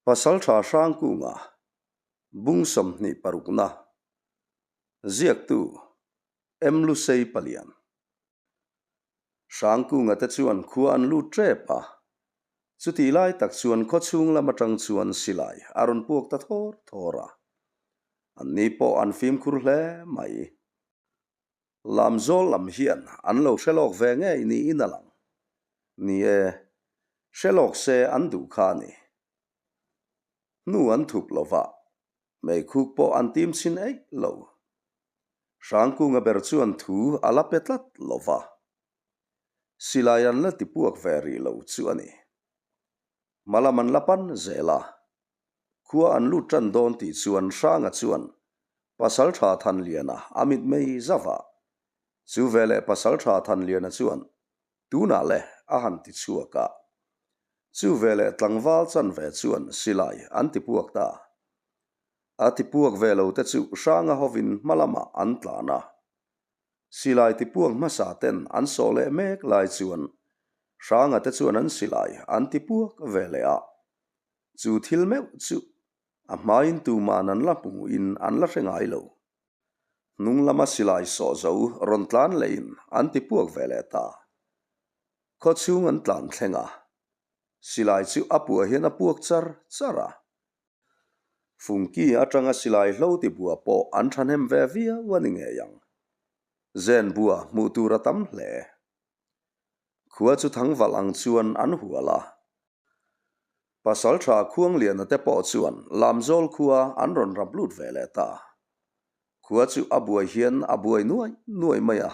Pasaltha Hrangkunga, Bung 26 na, Ziaktu, M. Lusei Palian. Hrangkunga te chuan khua an lut tep a, chutih lai tak chuan khawchhung lam atang chuan silai a rawn puak ta thawr thawr a. Anni pawh an fimkhur hle mai. Lamzawl lam hian an lo hre lawk ve ngei niin a lang. Ni e, hre lawk se an duh kha a ni. Hnu an thup lo va, meikhuk pawh an tim chhin eih lo. Hrangkunga ber chuan thu a la pe tlat lo va, silai an la tipuak ve rih lo chu a ni. Hmalam an la pan zel a, Khua an lut tan dawn tih chuan Hranga chuan Pasaltha Thanliana a mitmei zauh a. Chu veleh Pasaltha Thanliana chuan tunah le a han ti chhuak a. Chu veleh tlangval chanve chuan silai an ti puak ta. A ti puak ve lo te chu Hranga hovin hma lamah an tlan a. Silai ti puak hmasa ten an sawh leh mek lai chuan Hranga te chuan an silai an ti puak ve leh a. Chu thil meuh chu a hmain tuman an la hmuhin an la hre ngai lo. Hnung lama silai sawh zo rawn tlan lehin an ti puak ve leh ta. Khawchhung an tlan thleng a, silai chu a puah hian a puak char char a. Fungki atanga silai hlo ti bua pawh an thahnem ve viau a ni ngei ang. Zen bua hmuh tur a tam hle. Khua chu thangvalh ang chuan an hual a. Pasaltha Khuangliana te pawh chuan Lamzawl khua an rawn rap lut ve leh ta. Khua chu a buai hian a buai nuai nuai mai a.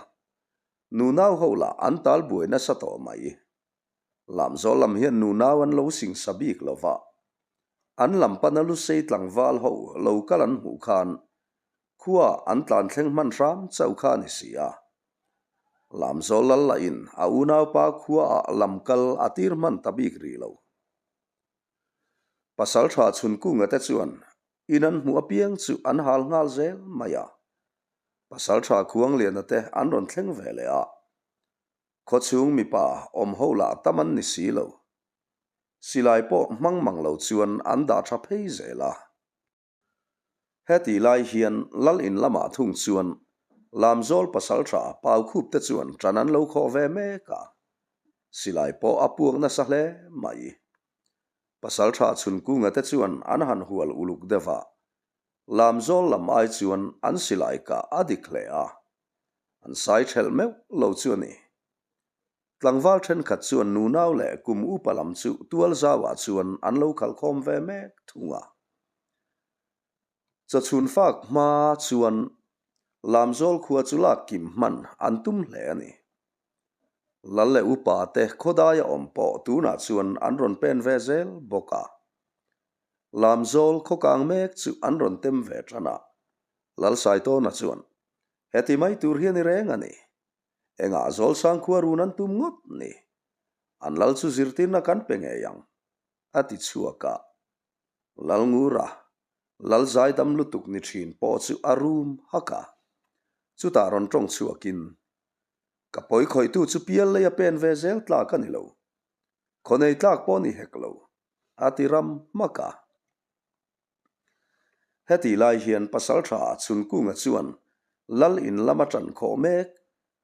Nunau ho lah an tal buai nasa tawh mai. Lamzawl lam hian nunau an lo sing sa bik lo va. An lam pana lusei tlangval ho lo kal an hmuh khan khua an tlan thleng hman hram chauh kha a ni si a. Lamzawl lal lahin a unaupa khuaah lam kal a tir hman ta bik rih lo. Pasaltha Chhunkunga te chuan in an hmuh apiang chu an hal nghal zel mai a. Pasaltha Khuangliana te an rawn thleng ve leh a. Khawchhung mipa awm ho lah tam an ni si lo. Silai pawh hmang mang lo chuan an dah tha phei zel a. Hetih lai hian Lal in lamah thung chuan Lamzawl pasaltha Paukhup te chuan ṭan an lo khawh ve mek a, silai pawh a puak nasa hle mai. Pasaltha Chhunkunga te chuan an han hual uluk deuh a, Lamzawl lam ai chuan an silai kah a dik hle a, an sai ṭhelh meuh lo chu a ni. Tlangval ṭhenkhat chuan nunau leh kum upa lam chu tual zauah chuan an lo khalhkhawm ve mek thung a. Chawchhun fak hma chuan Lamzawl khua chu lak kim hman an tum hle a ni. Lal leh upa te khawdaia awm pawh tunah chuan an rawn pen ve zel bawk a. Lamzawl khawkang mek chu an rawn tem ve ṭan a. Lalsaitawna chuan, Heti mai tur hi a ni reng a ni. Engah Zawlsang khua run an tum ngawt ni? An lal chu zirtirna kan pe ngei ang, a ti chhuak a. Lalngura, lal zaidam lutuk ni thin pawh chu a rum hak a. Chutah rawn tawng chhuakin, Ka pawi khawihtu chu pial lei a pen ve zel tlak a ni lo. Khawnei tlak pawh ni hek lo, a ti ram hmak a. Hetih lai hian Pasaltha Chhunkunga chuan Lal in lama ṭan khawh mek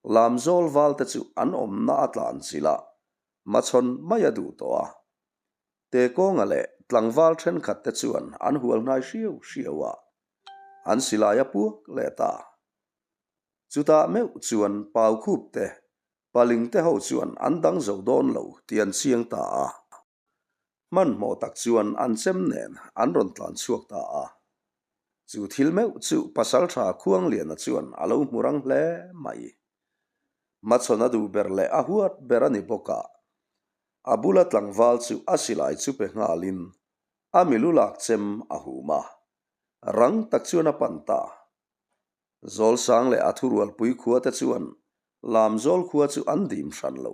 Lamzawl valte chu an awmna a tlan chilh a, machhawn mai a duh tawh a. Tekawnga leh tlangval ṭhenkhat te chuan an hual hnai hriau hriau a, an silai a puak leh ta. Chutah meuh chuan Paukhup te, Paling te ho chuan an dang zo dawn lo tih an chiang ta a. Hmanhmawh tak chuan an chem nen an rawn tlan chhuak ta a. Chu thil meuh chu Pasaltha Khuangliana chuan a lo hmu rang hle mai. Hmachhawn a duh ber leh a huat ber a ni bawk a. A bula tlangval chu a silai chu pe nghalin a milu lak chem a hum a. Rang tak chuan a pan ta. Zawlsang leh a thurualpui khua te chuan Lamzawl khua chu an dim hran lo.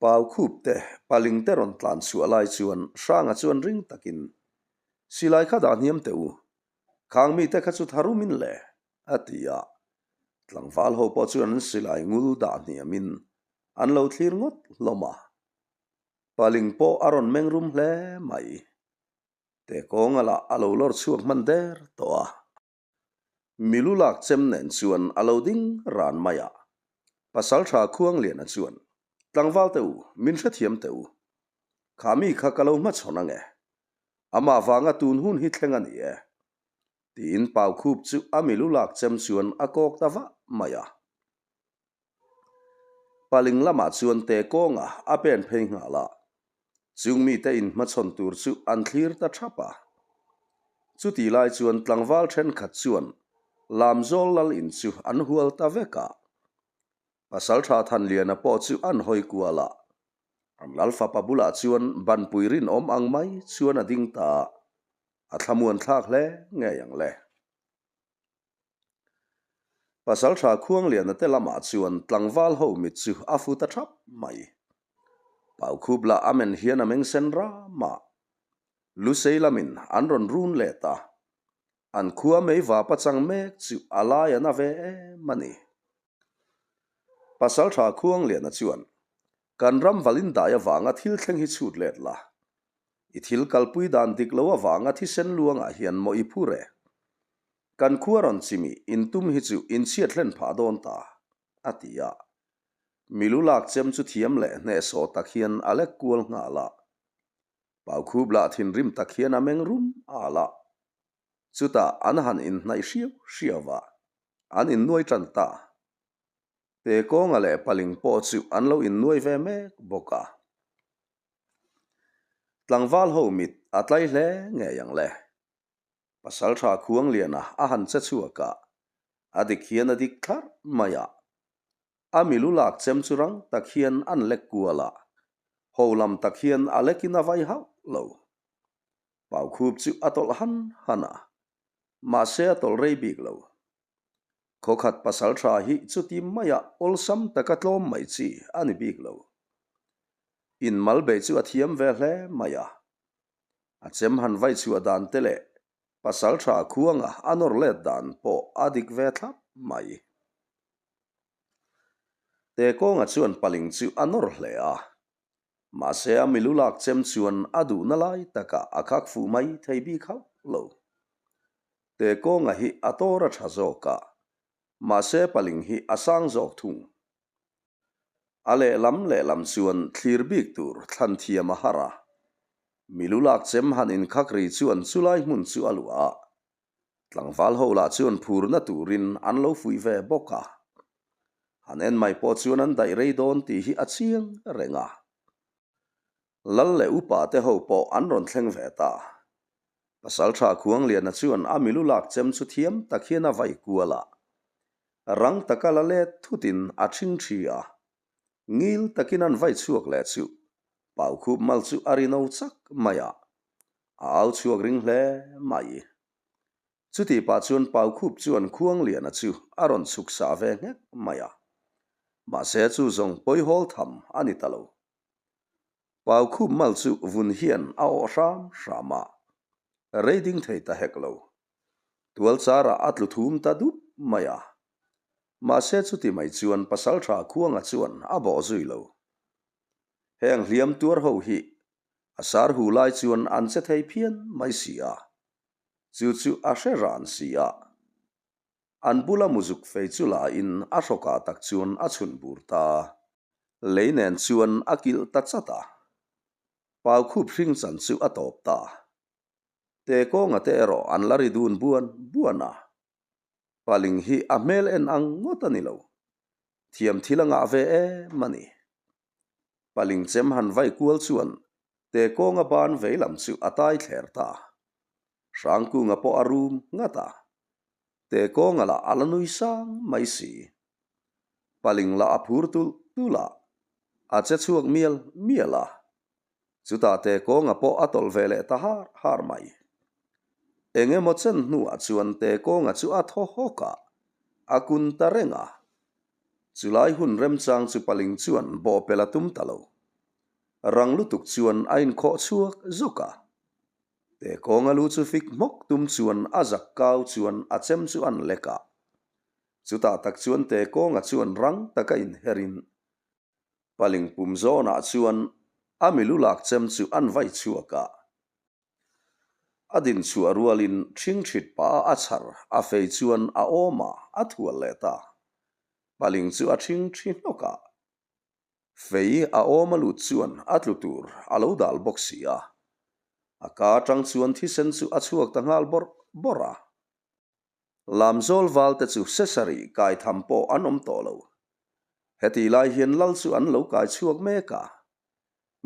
Pau khup te, paling te rawn tlan chhuah lai chuan Hranga chuan ring takin, Silai kha dah hniam teh u, khang mite kha chu tharumin le, a ti a. Tlangval ho pawh chuan an silai ngul dah hniamin an lo thlir ngawt hlawm a. Paling pawh a rawn meng rum hle mai. Tekawnga lah a lo lawr chhuak hman der tawh a. Milu lak chem nen chuan a lo ding ran mai a. Pasaltha Khuangliana chuan, Tlangval teh u, min hrethiam teh u. Kha mi kha ka lo hmachhawn ange. Amah vanga tun hun hi thleng a ni e. Tiin Paukhup chu a milu lak chem chuan a kawk ta vah mai a. Paling lamah chuan te kawnga a pen phei nghal a, chung mite inhmachhawn tur chu an thlir ta thap a. Chutih lai chuan tlangval thenkhat chuan Lamzawl lal in chu an hual ta vek a. Pasaltha Thanliana pawh chu an hawi kual a, an lal fapa bulah chuan banpui rinawm ang mai chuan a ding ta a, a thlamuan thlak hle ngei ang le. Pasaltha Khuangliana te lamah chuan tlangval ho mit chu a fu ta thap mai. Paukhup lah a men hian a meng sen ram a. Lusei lamin an rawn run let a. An khua mei vapa chang mek chu a lai a na ve em a ni. Pasaltha Khuangliana chuan, Kan ram valin dai avanga thil thleng hi chhut let la. I thil kalpui dan dik lo avanga thisen luangah hian maw i phur e? Kan khua rawn chimi intum hi chu inchhiat hlen phah dawn ta, a ti a. Milu lak chem chu thiam leh hnehsawh tak hian a lek kual nghal a. Paukhup lah thinrim tak hian a meng rum al a. Chutah an han inhnaih hriau hriau a, an innuai tan ta. Tekawnga leh Paling pawh chu an lo innuai ve mek bawk a. Tlangval ho mit a tlai hle ngei ang le. Pasaltha Khuangliana a han che chhuak a, a dik hian a dik thlarh mai a. A milu lak chem chu rang tak hian an lek kual a, ho lam tak hian a lekin a vai hauh lo. Paukhup chu a tawlh han han a, mahse a tawlh rei bik lo. Khawkhat pasaltha hi chuti maia awlsam taka tlawm mai chi a ni bik lo. Inmal beih chu a thiam ve hle mai a. A chem han vai chhuah dan te leh pasaltha khuanga a nawr let dan pawh a dik ve thlap mai. Tekawnga chuan paling chu a nawr hle a. Mahse a milu lak chem chuan a duhna lai takah a khak fuh mai thei bik hauh lo. Tekawnga hi a tawr a tha zawk a, mahse paling hi a sang zawk thung. A lehlam lehlam chuan thlir bik tur thlan thiam a har a, milu lak chem han inkhak ri chuan chulai hmun chu a luah a, tlangval ho lah chuan phurna turin an lo fuih ve bawk a. Han en mai pawh chuan an daih rei dawn tih hi a chiang reng a. Lal leh upa te ho pawh an rawn thleng ve ta. Pasaltha Khuangliana chuan a milu lak chem chu thiam tak hian a vai kual a. Rang taka la let thutin a ṭhing ṭhi a. Ngil takin an vai chhuak leh chu Paukhup mal chu a ri no chak mai a. A au chhuak ring hle mai. Chutih pah chuan Paukhup chuan Khuangliana chu a rawn chhuk sah ve nghek mai a. Mahse chu zawng pawihawl tham a ni ta lo. Paukhup mal chu vun hian a awh hram hram a, rei ding thei ta hek lo. Tual charah a tlu thum ta dup mai a. Mahse chuti mai chuan Pasaltha Khuanga chuan a bawh zui lo. Heng hliam tuar ho hi a sar hu lai chuan an che thei phian mai si a, chu chu a hre ran si a. An bula muzuk fei chu la in a hrawkah tak chuan a chhun bur ta. Lei nen chuan a kilh ta chat a, Paukhup hring chan chu a tawp ta. Tekawnga te erawh an la ri dun buan buan a. Paling hi a hmel en ang ngawt a ni lo. Thiam thil a ngah ve em a ni. Paling chem han vai kual chuan Tekawnga ban vei lam chu a tai thler ta. Hrangkunga pawh a rum ngat a. Tekawnga lah a la nui sang mai si. Paling lah a phur tulh tulh a, a che chhuak mial mial a. Chutah Tekawnga pawh a tawlh ve leh ta har har mai. Eng emaw chen hnuah chuan Tekawnga chu a thaw hawk a, a kun ta reng a. Chulai hun remchang chu Paling chuan bawhpelh a tum ta lo. Rang lutuk chuan a inkhawh chhuak zawk a. Tekawnga lu chu fik hmawk tum chuan a zak kau chuan a chem chu an lek a. Chutah tak chuan Tekawnga chuan rang taka inherin Paling pum zawnah chuan a milu lak chem chu an vai chhuak a. A din chhuah rualin ṭhingṭhit pah a chhar a fei chuan a awm a, a thual leh ta. Paling chu a ṭhingṭhi hnawk a. Fei a awm a lut chuan a tlu tur a lo dal bawk si a. A ka aṭang chuan thisen chu a chhuak ta nghal bawrh bawrh a. Lamzawl valte chu sesarih kai tham pawh an awm tawh lo. Hetih lai hian lal chu an lo kai chhuak mek a.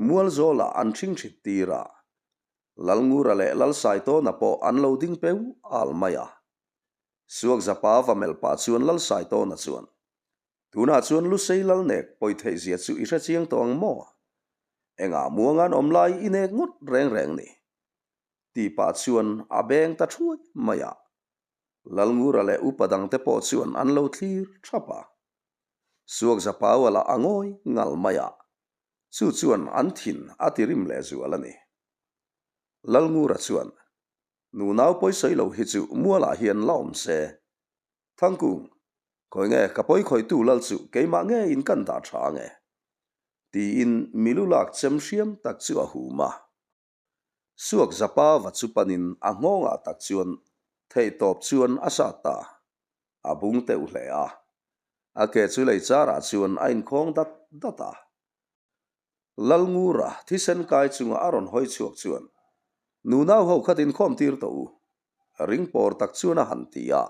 Mualzawlah an ṭhingṭhit tir a. Lalngura leh Lalsaitawna pawh an lo ding peu al mai a. Suakzapa va melh pah chuan Lalsaitawna chuan, Tunah chuan Lusei Lalnek pawi theih zia chu i hre chiang tawh ang maw? Engah muanga'n awm lai i nek ngawt reng reng ni? Tih pah chuan a beng ta thuai mai a. Lalngura leh upa dangte pawh chuan an lo thlir thap a. Suakzapau a lah a ngawi ngal mai a. Chu chuan an thin a ti rim leh zual a ni. Lalngura chuan, Nunau pawisawi lo hi chu mualah hian la awm se. Thangkung, khawi nge ka pawi khawitu lal chu keimah ngeiin kan dah tha ange? Tiin milu lak chem hriam tak chu a hum a. Suak Zapa va chu panin a nghawngah tak chuan theihtawp chuan a sat ta. A bung teuh hle a. A ke chu lei charah chuan a inkhawng dat dat a. Lalngura thisen kai chunga a rawn hawi chhuak chuan, Nunau ho khat inkhawm tir tawh u. Ring pawr tak chuan a han ti a.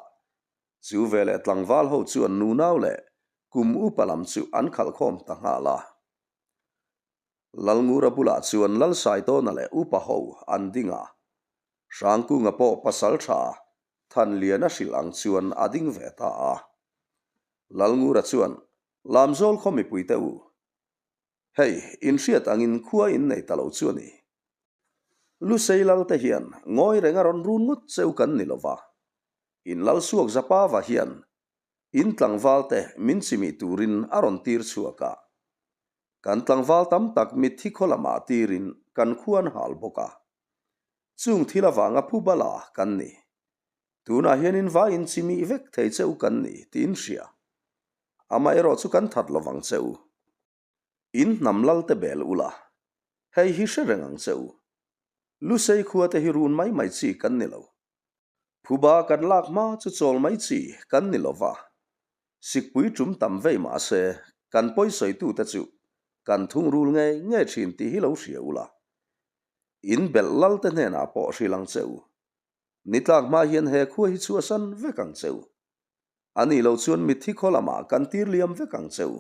Chu veleh tlangval ho chuan nunau leh kum upa lam chu an khalhkhawm ta nghal a. Lalngura bulah chuan Lalsaitawna leh upa ho an ding a. Hrangkunga pawh pasal tha Thanliana hrilh ang chuan a ding ve ta a. Lalngura chuan, Lamzawl khaw mipuite u, hei inhriat angin khua in nei ta lo chu a ni. Lusei Lalte hian ngawi reng a rawn run ngawt cheu kan ni lova, in Lal suak Zapava hian in tlangvalte min chimih turin a rawn tir chhuak a. Kan tlangval tam tak mitthi khaw lamah tirin kan khuan hal bawk a. Chung thil avanga phu bala kan ni. Tunah hian in vaiin chimih vek thei che u kan ni tiin hria. Amaherawh chu kan that lovang che u. In hnam lal te bel ula, hei hi hre reng ang che u. Lusei khua te hi run mai mai chi kan ni lo. Phuba kan lak hma chu chawl mai chi kan ni lova. Sikpui tum tam vei mah se kan pawisawitute chu kan thungrul ngei ngei thin tih hi lo hria ula. In belh lal te hnenah pawh hrilh ang che u. Nitlak hma hian he khua hi chhuahsan vek ang che u. A nih loh chuan mitthi khaw lamah kan tir liam vek ang che u.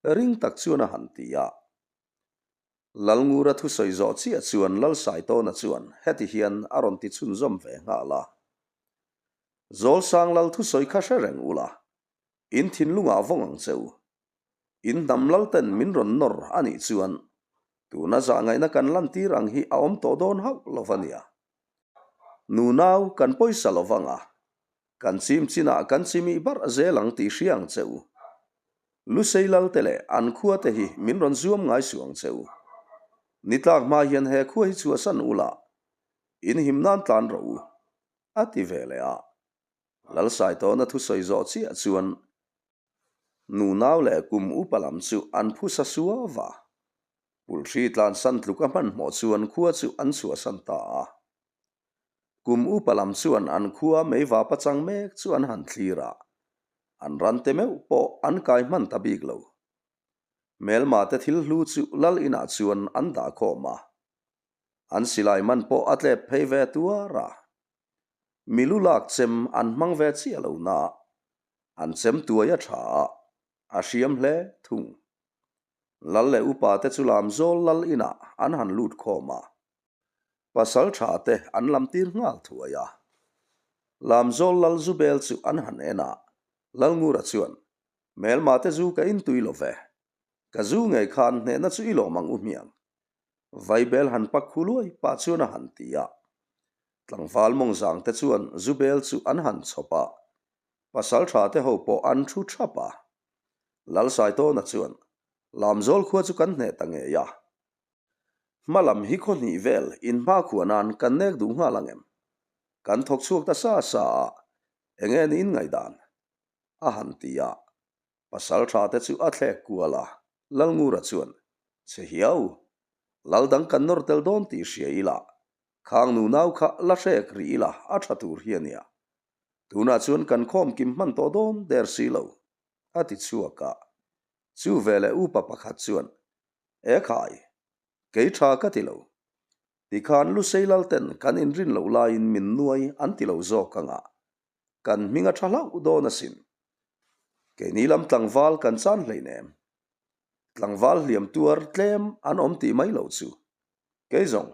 Ring tak chuan a han ti a. Lalngura thusawi zawh chiah chuan Lalsaitawna chuan heti hian a rawn ti chhunzawm ve nghal a. Zawlsang lal thusawi kha hre reng ula, in thinlungah vawng ang che u. In hnam lalten min rawn nawr a nih chuan tuna zahngaihna kan lantir ang hi a awm tawh dawn hauh lo va nia. Nunau kan pawisa lo vang a, kan chim chinah kan chimih barh zel ang tih hria ang che u. Lusei lalte leh an khuate hi min rawn zuam ngai suh ang che u. Nitlak hma hian he khua hi chhuahsan ula, in him nan tlan rawh u, a ti ve leh a. Lalsaitawna thusawi zawh chiah chuan Nunau leh kum upa lam chu an phusa suau va. Pulhri tlansan tluk a hmanhmawh chuan khua chu an chhuahsan ta a. Kum upa lam chuan an khua meiva pachang mek chu an han thlir a, an rante meuh pawh an kai hman ta bik lo. Hmelma te thil hlu chu lal inah chuan an dah khawm a. An silai man pawh a tlep phei ve tuar a. Milu lak chem an hmang ve chiah lo na, an chem tuai a tha a, a hriam hle thung. Lal leh upa te chu Lamzawl lal inah an han lut khawm a, pasal tha te an lam tir nghal thuai a. Lamzawl lal Zubel chu an han en a, Lalngura chuan, Hmelma te zu ka intui lo ve, ka zu ngei khan hnehna chu i lawm ang u hmiang. Vaibel han pak khu luai pah chuan a han ti a. Tlangval mawngzang te chuan Zubel chu an han chhawp a, pasal tha te ho pawh an thu thap a. Lalsaitawna chuan, Lamzawl khua chu kan hneh ta ngei a. Hma lam hi khaw hnih vel inhma khua nan kan nek duh nghal ang em? Kan thawk chhuak ta sa sa a, enge ni in ngaihdan? a han ti a. Pasal tha te chu a thlek kual a, Lalngura chuan, Che hiau, lal dang kan nawr tel dawn tih hria ila. Khang nunau kha la hrek rih ila a tha tur hi a nia. Tunah chuan kan khawm kim hman tawh dawn der si lo, a ti chhuak a. Chu veleh upa pakhat chuan, E khai, kei tha ka ti lo. Tikhan Lusei Lalten kan inrin loh laiin min nuai an ti lo zawk ang a, kan hming a tha hlauh dawn asin. Keini lam tlangval kan chan hleinem. Tlangval hliam tuar tlem an awm tih mai lo chu. Kei zawng,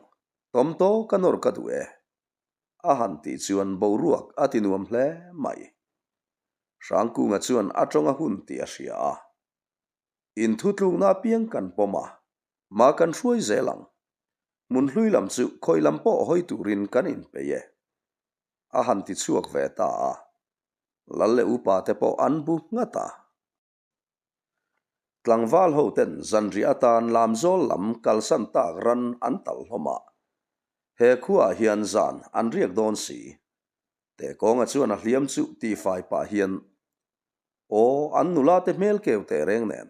tawmtaw ka nawr ka duh e. A han tih chuan boruak a ti nuam hle mai. Hrangkunga chuan a tawng a hun tih a hria a. Inthutlukna apiang kan pawm a, mah kan hruai zel ang. Hmun hlui lam chu khawi lam pawh hawi turin kan inpeih e. A han ti chhuak ve ta a. Lal leh upa te pawh an bu nghat a. Tlangval ho ten zanriah atan Lamzawl lam kalsan tak ran an tal hlawm a. He khuaah hian zan an riak dawn si. Tekawnga chuan a hliam chu tihfai pah hian Aw, an nula te hmel keu teh reng nen,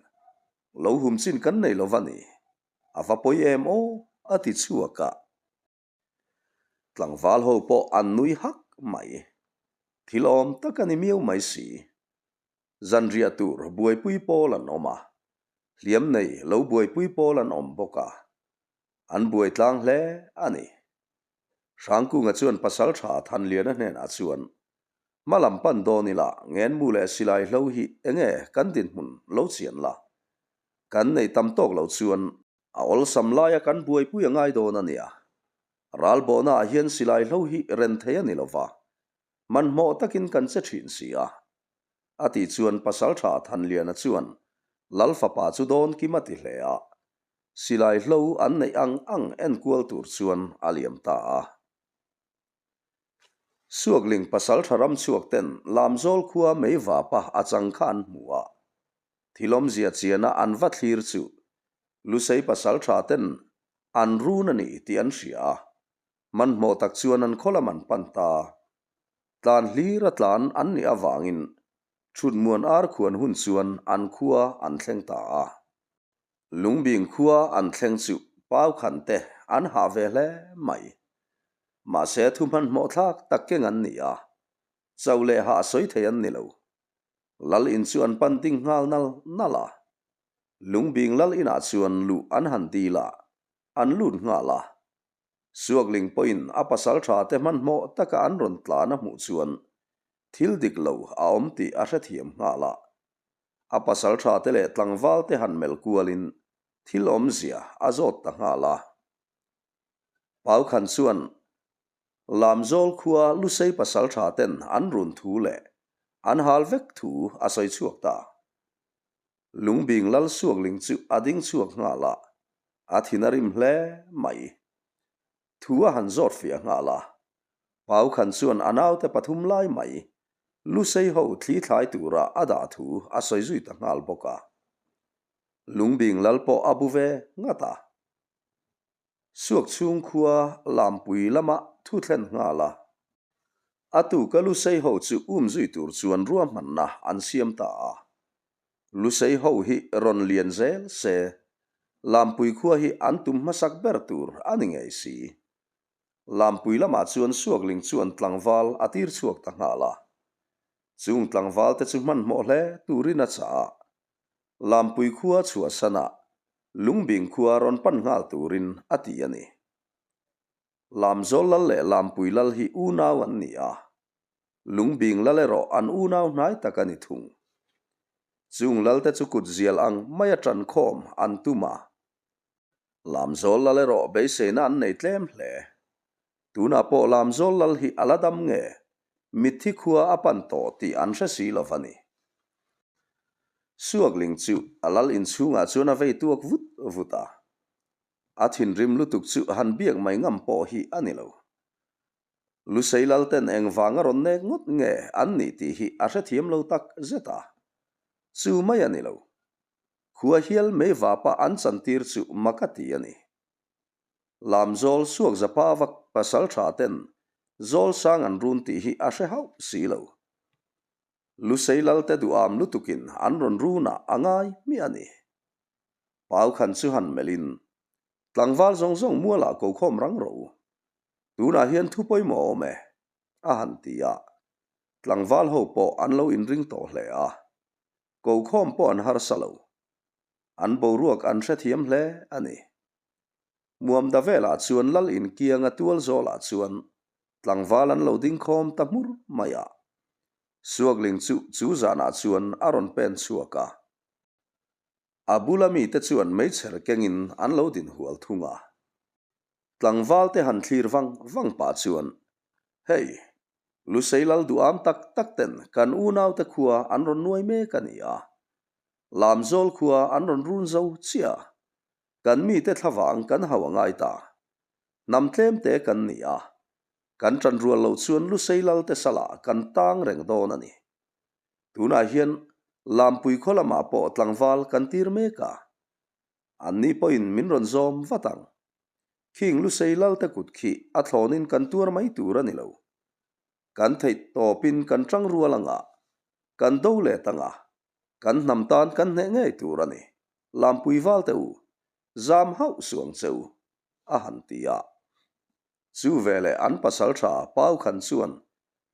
lo hum chin kan nei lo va ni. A va pawi em aw, a ti chhuak a. Tlangval ho pawh an nui hak mai. Thil awm tak a ni miau mai si. Zanriah tur buaipui pawl an awm a, hliam nei lo buaipui pawl an awm bawk a. An buai tlang hle a ni. Hrangkunga chuan Pasaltha Thanliana hnenah chuan, Hma lam pan dawn ila ngenmu leh silai hlo hi enge kan dinhmun lo chian la? Kan nei tam tawk lo chuan a awlsam laia kan buaipui a ngai dawn a nia. Ralbawhnaah hian silai hlo hi ren thei a ni lo va, hmanhmawh takin kan che thin si a. A tih chuan Pasaltha Thanliana chuan Lal fapa chu dawn kim a ti hle a, silai hlo an neih ang ang enkual tur chuan a liam ta a. Suakling pasaltha ram chhuak ten Lamzawl khua mei vapa a chang kha an hmu a, thilawmzia chiana an va thlir chu Lusei pasaltha ten an run a ni tih an hria a, hmanhmawh tak chuan an khaw lam an pan ta. Tlan hlir a tlan an nih avangin Thutmuan ar khuan hun chuan an khua an thleng ta a. Lungbing khua an thleng chu pau khan te an hah ve hle mai. Mahse thu hmanhmawh thlak tak keng an ni a, cho leh hah sawi thei an ni lo. Lal in chu an pan ding nghal nal nal a. Lungbing lal inah chuan luh an han dil a, an lut nghal a. Suakling pawhin a pasal tha te hmanhmawh taka an rawn tlan a hmuh chuan thil dik lo a awm tih a hrethiam nghal a. A pasal tha te leh tlangval te han melh kualin thil awmzia a zawt ta nghal a. Paukhan chuan Lamzawl khua Lusei pasal tha ten an run thu leh an hal vek thu a sawi chhuak ta. Lungbing lal Suakling chu a ding chhuak nghal a, a thin a rim hle mai. Thu a han zawt fiah nghal a. Paukhan chuan a naute pathum lai mai Lusei ho thli thlai tura a dah thu a sawi zui ta nghal bawk a. Lungbing lal pawh a bu ve ngat a. Suak chhung khua Lampui lama thu thlen nghal a. A tuka Lusei ho chu um zui tur chuan ruahmanna an siam ta a. Lusei ho hi rawn lian zel se, Lampui khua hi an tum hmasak ber tur a ni ngei si. Lampui lamah chuan Suakling chuan tlangval a tir chhuak ta nghal a. Chung tlangval te chu hmanhmawh hle turin a chah a. Lampui khua chhuahsan ah Lungbing khua rawn pan nghal turin a ti a ni. Lamzawl lal leh Lampui lal hi unau an ni a. Lungbing lal erawh an unau hnai tak a ni thung. Chung lal te chu kut zial ang maia ṭankhawm an tum a. Lamzawl lal erawh beiseina an nei tlem hle. Tunah pawh Lamzawl lal hi a la dam nge? Mitthi khua a pan tawh tih an hre si lo va ni. Suakling chu a lal inchhungah chuan a vei tuak vut vut a. A thinrim lutuk chu han biak mai ngam pawh hi a ni lo. Lusei lal ten engvang a rawn nek ngawt nge an nih tih hi a hrethiam lo tak zet a. Chu mai a ni lo. Khua hial mei vapa an chantir chu mak a ti a ni. Lamzawl suak zapa vak pasal tha ten zawl sang an run tih hi a hre hauh si lo. Lusei lalte duham lutukin an rawn runah a ngai hmiah a ni. Pau khan chu han melhin tlangval zawng zawng mualah ko khawm rang rawh u. Tunah hian thu pawimawh a awm e, a han ti a. Tlangval ho pawh an lo inring tawh hle a. Kokhawm pawh an harsa lo. An boruak an hrethiam hle a ni. Muamda velah chuan Lal inkianga tual zawlah chuan tlangval an lo ding khawm ta hmur mai a. Suakling chu chu zanah chuan a rawn pen chhuak a. A bula mite chuan meichher kengin an lo din hual thung a. Tlangval te han thlir vang vang pah chuan, Hei, Lusei lal duham tak tak ten kan unaute khua an rawn nuai mek a ni a. Lamzawl khua an rawn run zo chiah a. Kan mite thlavang kan hau a ngai ta. Hnam tlem te kan ni a. Kan ṭan rual loh chuan Lusei lal te salah kan tang reng dawn a ni. Tunah hian Lampui khaw lamah pawh tlangval kan tir mek a. Anni pawhin min rawn zawm vat ang. Khing Lusei lalte kut khi a thlawnin kan tuar mai tur a ni lo. Kan theih tawpin kan ṭang rual anga, kan do let anga, kan hnam tan kan hneh ngei tur a ni. Lampui valte u, zam hauh suh ang che u, a han ti a. Chu veleh an pasalṭha Paukhan chuan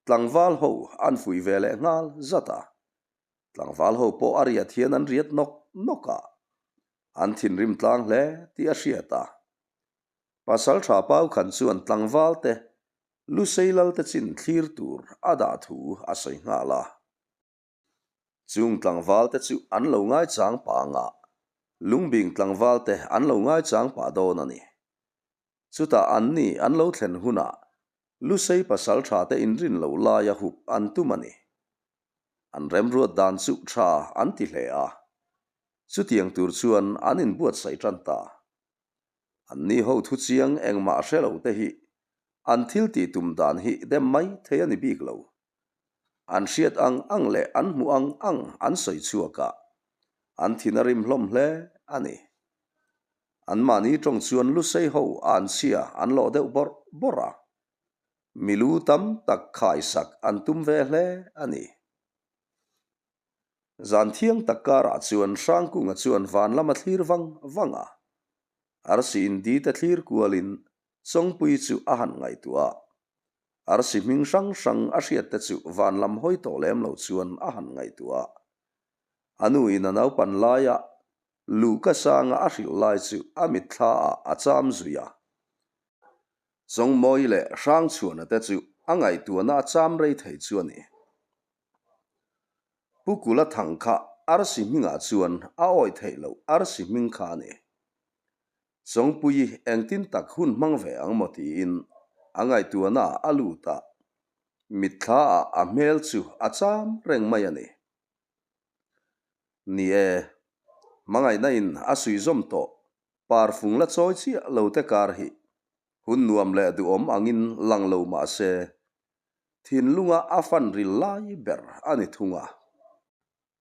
tlangval ho an fuih ve leh nghal zat a. Tlangval ho pawh a riat hian an riat nawk nawk a, an thinrim tlang hle tih a hriat a. Pasalṭha Paukhan chuan tlangval te Lusei Lalte chin thlir tur a dah thu a sawi nghal a. Chung tlangval te chu an lo ngaichang pah ang a, Lungbing tlangval te an lo ngaichang pah dawn a ni. Chutah anni an lo thlen hunah Lusei pasalṭha te inrin loh laia hup an tum a ni. An remruat dan chu tha an ti hle a, chutiang tur chuan an inbuatsaih tan ta. Anni ho thu chiang engmah hre lo te hi an thil tih tum dan hi dem mai thei a ni bik lo. An hriat ang ang leh an hmuh ang ang an sawi chhuak a, an thin a rim hlawm hle a ni. Anmahni tawng chuan Lusei ho an chhia an lawh deuh bawrh bawrh a, Milu tam tak khaisak an tum ve hle a ni. Zan thiang tak karah chuan Hrangkunga chuan van lam a thlir vang vang a. Arsi indi te thlir kualin Chawngpui chu a han ngaihtuah a. Arsi hming hrang hrang a hriat te chu van lam hawi tawh lem lo chuan a han ngaihtuah a. A nu in a naupan laia luhka sanga a hrilh lai chu a mitthla ah a cham zui a. Chawngmawi leh Hrangchhuana te chu a ngaihtuahna a cham rei thei chu a ni. Pu Kula thang kha arsi hmingah chuan a awih theih loh arsi hming kha a ni. Chawngpuii engtin tak hun hmang ve ang maw tiin a ngaihtuahna ah a lut a, mitthla ah a hmel chu a cham reng mai a ni. Ni e, hmangaihna in a suihzawm tawh Parfung la chawi chiah lo te kar hi hun nuam leh duhawm angin lang lo mah se, thinlunga a fan ril lai ber a ni thung a.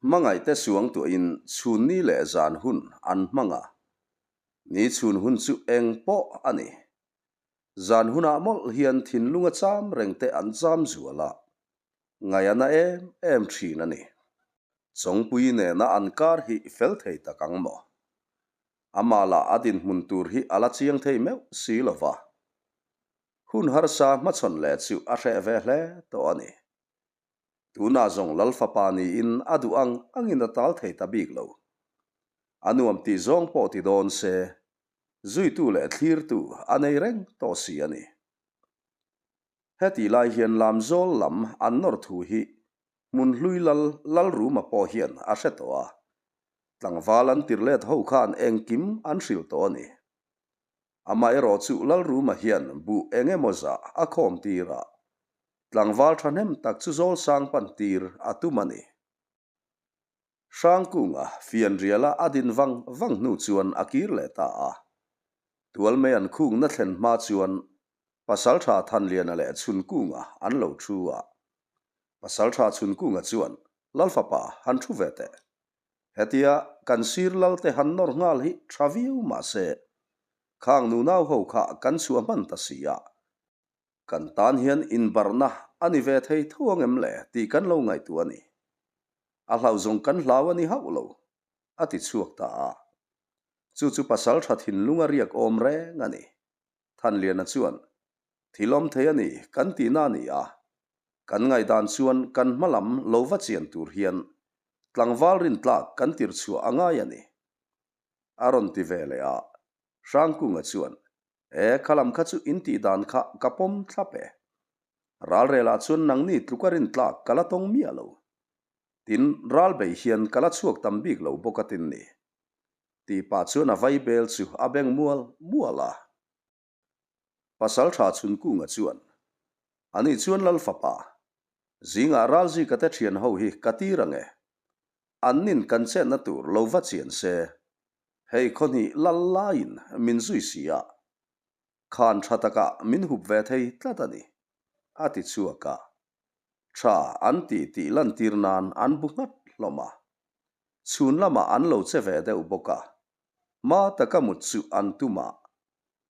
Hmangaihte suangtuahin chhunni leh zan hun an hmang a, ni chhun hun chu eng pawh a ni. Zan hunah mawlh hian thinlunga cham rengte an cham zual a, ngaih a na em em thin a ni. Chawngpui nena an kar hi fel thei tak ang maw? Amah lah a dinhmun tur hi a la chiang thei meuh si lo va. Hun harsa hmachhawn leh chu a hreh ve hle tawh a ni. Tunah zawng Lal fapa niin a duh ang angin a tal thei ta bik lo. A nuam tih zawng pawh ti dawn se, zuitu leh thlirtu a nei reng tawh si a ni. Hetih lai hian Lamzawl lam an nawr thu hi Hmunhlui Lal Lalruma pawh hian a hre tawh a, tlangval an tir let ho khan engkim an hrilh tawh a ni. Amaherawhchu Lalruma hian buh eng emaw zah a khawm tir a, tlangval thahnem tak chu Zawlsang pan tir a tum a ni. Hrangkunga fianriala a din vang vang hnu chuan a kir leh ta a. Tualmei an khungna thlen hma chuan Pasaltha Thanliana leh Chhunkunga an lo thu a. Pasaltha Chhunkunga chuan, Lalfapa, han thu ve teh. Hetia kan sir Lalte han nawr nghal hi tha viau mah se, khang nunau ho kha kan chhuah hman ta si a. Kan tan hian inbarhna a ni ve thei tho ang em le tih kan lo ngaihtuah a ni. A hlauh zawng kan hlau a ni hauh lo, a ti chhuak ta a. Chu chu pasal tha thinlung a riak awm reng a ni. Thanliana chuan. Thil awm thei a ni kan tihna a ni a, kan ngaihdan chuan kan hma lam lo va chian tur hian tlangval rintlak kan tirchhuah a ngai a ni. A rawn ti ve leh a, Hrangkunga chuan, E, kha lam kha chu in tih dan kha ka pawm thlap e. Ralrelah chuan nangni tluka rintlak ka la tawng miah lo. Tin, ral bei hian ka la chhuak tam bik lo bawk a tin ni. Tih pah chuan a vaibel chu a beng mual mual a. Pasalṭha Chhunkunga chuan, Ani chuan Lal fapa, zingah Ralzika te ṭhian ho hi ka tir ang e. An nin kan chetna tur lo va chian se, hei khawhnih lal laiin min zui si a, khan ṭha takah min hup ve thei tlat a ni, a ti chhuak a. Ṭha an ti tih lantir nan an bu nghat hlawm a. Chhun lamah an lo che ve deuh bawk a, hma taka mut chu an tum a,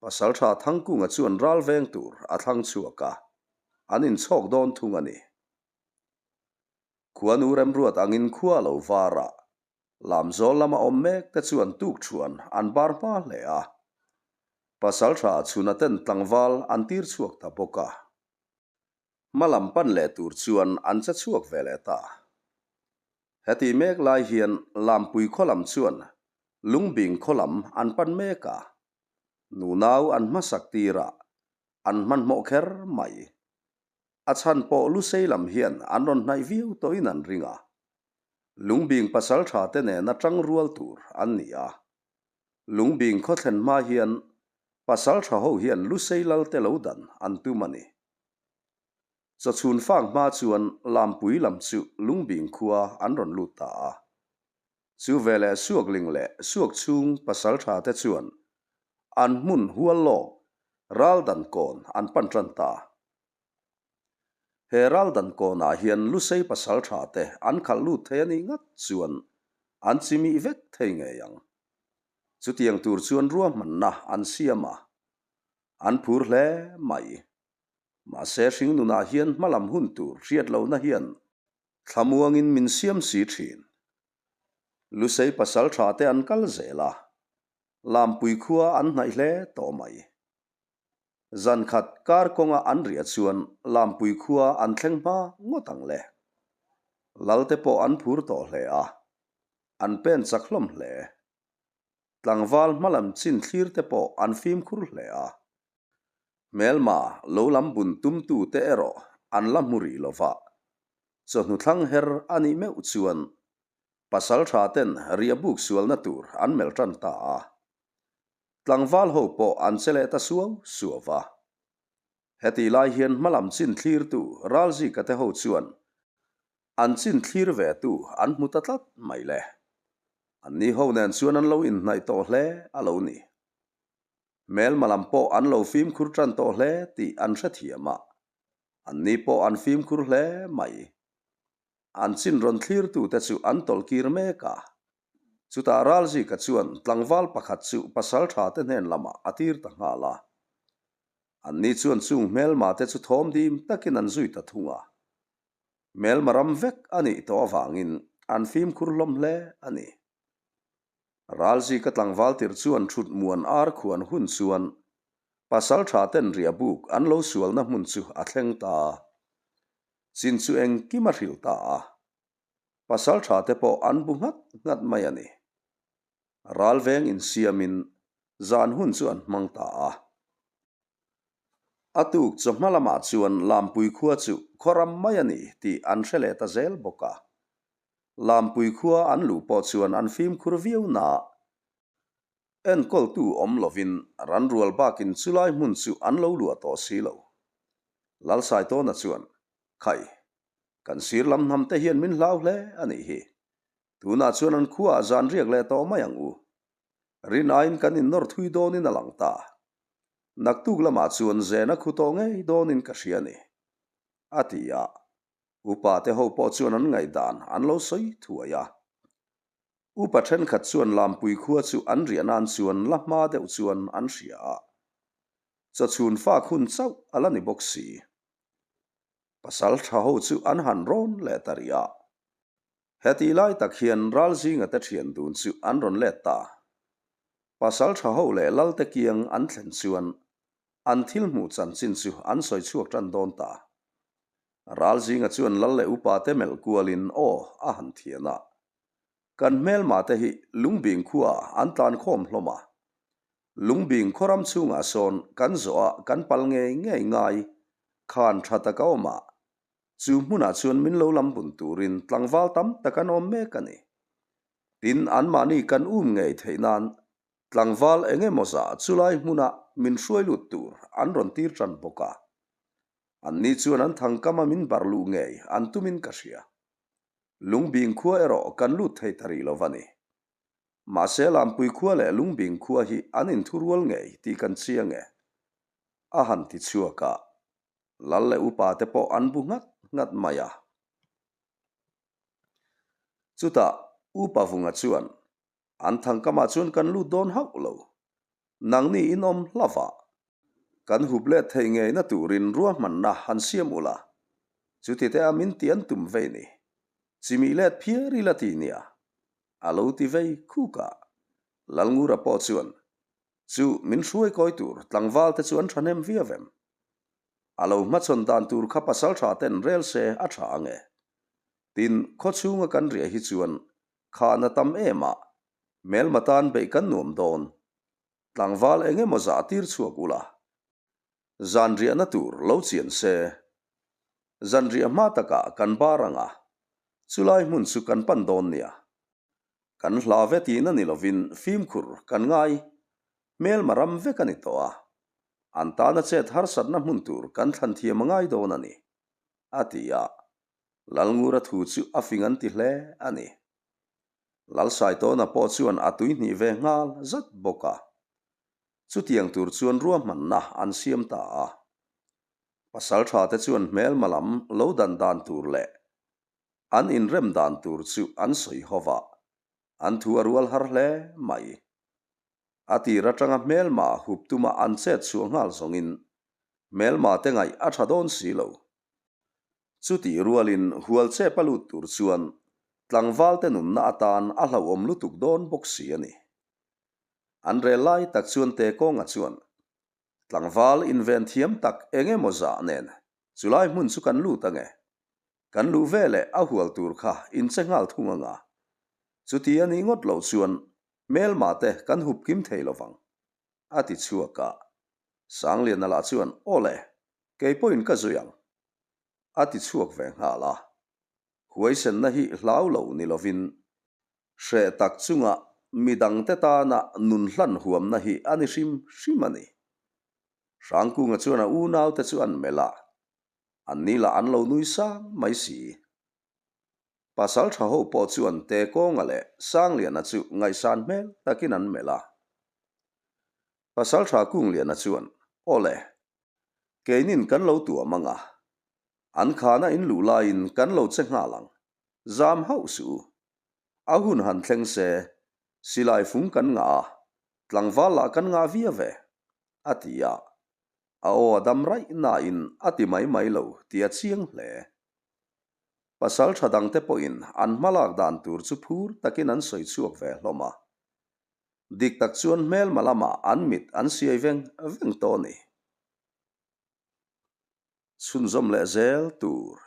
Pasalṭha Thangkunga chuan ral veng tur a thlang chhuak a, an inchhawk dawn thung a ni. Khuanu remruat angin khua lo var a, Lamzawl lama awm mek te chuan tukṭhuan an bar hma hle a. Pasalṭha chhuna ten tlangval an tir chhuak ta bawk a. Hma lam pan leh tur chuan an che chhuak ve leh ta. Heti mek lai hian Lampui khaw lam chuan Lungbing khaw lam an pan mek a, nunau an hmasak tirah an hmanhmawh kher mai. A chhan pawh Lusei lam hian an rawn hnaih viau tawhin an ring a, Lungbing pasaltha te nena tang rual tur an ni a. Lungbing khaw thlen hma hian pasaltha ho hian Lusei lal te lo dan an tum a ni. Chawchhun fang hma chuan Lampui lam chu Lungbing khua an rawn lut ta a. Chu veleh Suakling leh Suakchhung pasaltha te chuan an hmun hual lawk Raldan kawn an pan tan ta. He Raldan kawnah hian Lusei pasaltha te an khalh lut thei a nih ngat chuan an chimih vek thei ngei ang. Chutiang tur chuan ruahmanna an siam a, an phur hle mai. Mahse hringnunah hian hmalam hun tur hriat lohna hian thlamuangin min siam si thin. Lusei pasal tha te an kal zel a, Lampui khua an hnaih hle tawh mai. Zan khat kar kawnga an riah chuan Lampui khua an thleng hma ngawt ang le. Lalte pawh an phur tawh hle a, an pen chak hlawm hle. Tlangval hmalam chin thlir te pawh an fimkhur hle a. Hmelma lo lam bun tumtu te erawh an la hmu rih lo va, chawhnu thlang her a nih meuh chuan pasaltha ten riah buk sualna tur an melh tan ta a. Tlangval ho pawh an che leh ta suau suau va. Hetih lai hian hmalam chin thlirtu Ralzika te ho chuan an chin thlir ve tu an hmu ta tlat mai le. Anni ho nen chuan an lo inhnaih tawh hle a lo ni. Hmelma lam pawh an lo fimkhur tan tawh hle tih an hrethiam a, anni pawh an fimkhur hle mai. An chin rawn thlirtute chu an tawlh kir mek a. Chutah Ralzika chuan tlangval pakhat chu pasaltha te hnen lamah a tir ta nghal a. Anni chuan chung hmelma te chu thawm dim takin an zui ta thung a. Hmelma ram vek a nih tawh avangin an fimkhur hlawm hle a ni. Ralzika tlangval tirh chuan thut muan ar khuan hun chuan pasaltha ten riahbuk an lo sualna hmun chu a thleng ta a. Chin chu engkim a hrilh ta a. Pasaltha te pawh an bu nghat nghat mai a ni. Ralveng insiamin zan hun chu an hmang ta a. A tuk chawhma lamah chuan Lampui khua chu khaw ram mai a ni tih an hre leh ta zel bawk a. Lampui khua an luh pawh chuan an fimkhur viau naah enkawltu awm lovin ranrual bakin chulai hmun chu an lo luah tawh si lo. Lalsaitawna chuan, Khai, kan sir lam hnam te hian min hlau hle a nih hi. Tunah chuan an khuaah zan riak leh tawh mai ang u. Rin aiin kan innawr thui dawnin a lang ta. Naktuk lamah chuan zena khu tawh ngei dawnin ka hria a ni, a ti a. Upa te ho pawh chuan an ngaihdan an lo sawi thuai a. Upa thenkhat chuan Lampui khua chu an riah nan chuan la hma deuh chuan an hria a. Chawchhun fak hun chauh a la ni bawk si. Pasal tha ho chu an han rawn leh ta rih a. Hetih lai tak hian Ralzinga te thian dun chu an rawn let ta. Pasal tha ho leh Lalte kiang an thlen chuan. An thil hmuh chanchin chu an sawi chhuak tan dawn ta. Ralzinga chuan lal leh upate melh kualin aw a han thian a. Kan hmelma te hi Lungbing khuaah an tlan khawm hlawm a. Lungbing khawram chhungah sawn kan zawh a kan pal ngei ngei ngai khan tha tak a awm a. Chu hmunah chuan min lo lam bun turin tlangval tam tak an awm mek a ni. Tin, anmahni kan um ngei theih nan Tlangval eng emaw zah chulai hmuna min hruai lut tur an rawn tir tan bawk a. Anni chuan an thangkama min bar luh ngei an tumin ka hria. Lungbing khua erawh kan lut thei ta rih lo va ni. Mahse Lampui khua leh Lungbing khua hi an inthurual ngei tih kan chiang e. A han ti chhuak a. Lal leh upa te pawh an bu nghat nghat mai a. Chutah Upa Vunga chuan An thangkamah chuan kan lut dawn hauh lo. Nangni in awm hlavah. Kan hup let thei ngeina turin ruahmanna han siam ula. Chuti te a min ti an tum vei ni. Chimih let phiar ila ti nia. A lo ti vei khuk a. Lalngura pawh chuan, Chu min hruai kawi tur tlangval te chu an thahnem viau em? A lo hmachhawn dan tur kha pasal tha ten rel se a tha ang e. Tin, khawchhunga kan riah hi chuan Khan a tam em a, hmelma tan beih kan nuam dawn. Tlangval eng emaw zah tir chhuak ula, zan riahna tur lo chian se. Zan riah hma takah kan bar ang a, chulai hmun chu kan pan dawn nia. Kan hla ve tihna ni lovin fimkhur kan ngai, hmelma ram vek a ni tawh a, an tana chet harsatna hmun tur kan thlan thiam a ngai dawn a ni, a ti a. Lalngura thu chu a fing an ti hle a ni. Lalsaitawna pawh chuan a tuihnih ve nghal zat bawk a. Chutiang tur chuan ruahmanna an siam ta a. Pasaltha te chuan hmelma lam lo dan dan tur leh an inrem dan tur chu an sawi ho va, an thu a rual har hle mai. A tir atanga hmelma hup tuma an chet chhuah nghal zawngin hmelma te ngaih a tha dawn si lo. Chutih rualin hualchep a lut tur chuan tlangvalte nunna atan a hlauhawm lutuk dawn bawk si a ni. An rel lai tak chuan Tekawnga chuan tlangval inven thiam tak eng emaw zah nen chulai hmun chu kan lut ange. Kan luh veleh a hual tur kha inche nghal thung anga. Chuti a nih ngawt loh chuan hmelma te kan hup kim thei lovang, a ti chhuak a. Sangliana lah chuan, Awle, kei pawhin ka zui ang, a ti chhuak ve nghal a. Huaisenna hi hlau lo ni lovin, hreh tak chunga midangte tana nun hlan huamna hi a ni hrim hrim a ni. Hrangkunga chuan a unaute chu an melh a, anni lah an lo nui sang mai si. Pasal tha ho pawh chuan Tekawnga leh Sangliana chu ngaihsan hmel takin an melh a. Pasal tha Kungliana chuan, Awle, keinin kan lo tuam ang a, an khana in luh laiin kan lo che nghal ang, zam hauh suh u. A hun han thleng se, silai fung kan ngah a, tlangval lah kan ngah viau ve, a ti a. A aw a dam raih nain a ti mai mai lo tih a chiang hle. Pasal tha dangte pawhin an hmalak dan tur chu phur takin an sawi chhuak ve hlawm a. Dik tak chuan hmelma lamah an mit an siai veng veng tawh a ni. Chhunzawm leh zel tur.